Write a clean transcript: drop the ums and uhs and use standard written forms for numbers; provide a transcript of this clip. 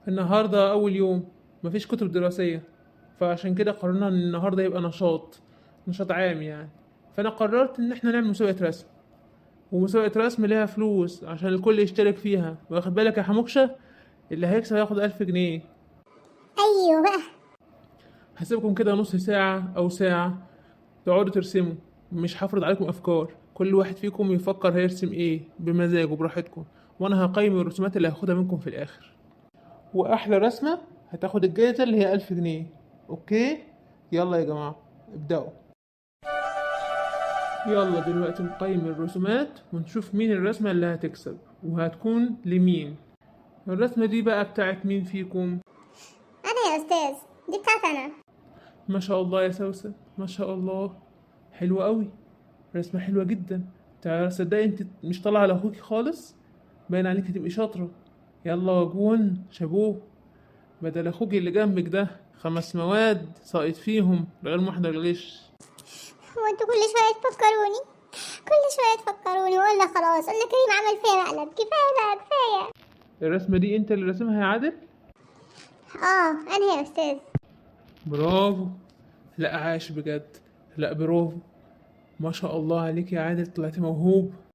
النهاردة أول يوم، مفيش كتب دراسية، فعشان كده قررنا إن النهاردة يبقى نشاط، نشاط عام يعني. فأنا قررت إن احنا نعمل مسابقة رسم، ومسابقة رسم ليها فلوس عشان الكل يشترك فيها. واخد بالك يا حموكشة؟ اللي هيكسب هياخد 1000 جنيه. ايوه بقى. هسيبكم كده نص ساعة أو ساعة تقعدوا ترسموا، مش هفرض عليكم أفكار، كل واحد فيكم يفكر هيرسم إيه بمزاجه براحتكم، وأنا هقيم الرسومات اللي هاخدها منكم في الآخر، وأحلى رسمة هتاخد الجايزة اللي هي 1000 جنيه. okay؟ يلا يا جماعة ابدأوا. يلا دلوقتي نقيم الرسومات ونشوف مين الرسمة اللي هتكسب وهتكون لمين. الرسمة دي بقى بتاعت مين فيكم؟ انا يا استاذ، دي بتاعت انا. ما شاء الله يا سوسن، ما شاء الله، حلوة قوي، رسمة حلوة جدا. تعالى صدقي انت مش طالعة على اخوكي خالص، باين عليك هتبقي شاطرة. يلا جون شابوه، بدل اخوكي اللي جنبك ده 5 مواد ساقط فيهم غير محضر غش. هو انتوا كل شوية تفكروني، كل شوية تفكروني، وقلنا خلاص، قلنا كريم عمل فيا مقلب، كفاية بقى كفاية. الرسمة دي انت اللي راسمها يا عادل؟ اه انا يا استاذ. برافو، لا عاش بجد، لا برافو، ما شاء الله عليك يا عادل، طلعت موهوب.